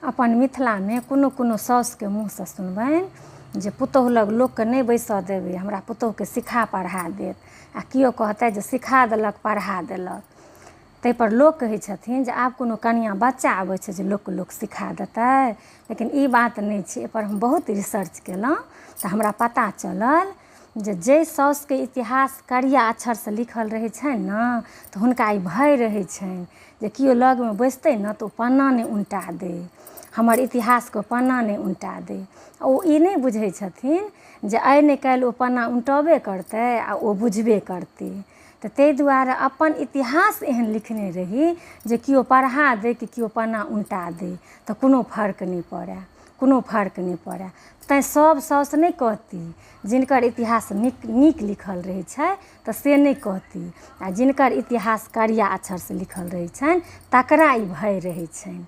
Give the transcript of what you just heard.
अपन मिथिलामे कोनो कोनो साउसके मुँहसँ सुनबनि जे पुतोहु लग लोकके नहि बैसऽ देबै, हमरा पुतोहुके सिखा पढ़ा देत। आ केओ कहतै जे सिखा देलक, पढ़ा देलक। ताहिपर लोक कहै छथिन जे आब कोनो कनिआँ बच्चा अबै छै जे लोकके लोक सिखा देतै? लेकिन ई बात नहि छै। एहिपर हम बहुत रिसर्च केलहुँ तऽ हमरा पता चलल जे जाहि साउसके इतिहास करिया अक्षरसँ लिखल रहै छनि ने, तऽ हुनका ई भय रहै छनि जे केओ लगमे बैसतै ने तऽ ओ पन्ना नहि उनटा दै, हमर इतिहासके पन्ना नहि उनटा दै। ओ ई नहि बुझै छथिन जे आइ नहि काल्हि ओ पन्ना उनटबे करतै आ ओ बुझबे करतै। तऽ ताहि दुआरे अपन इतिहास एहन लिखने रही जे केओ पढ़ा दै कि केओ पन्ना उनटा दै तऽ कोनो फर्क नहि पड़ै, कोनो फर्क नहि पड़ै। तैँ सभ साउस नहि कहती। जिनकर इतिहास नीक नीक लिखल रहै छै तऽ से नहि कहती, आ जिनकर इतिहास करिया अक्षरसँ लिखल रहै छनि तकरा ई भय रहै छनि।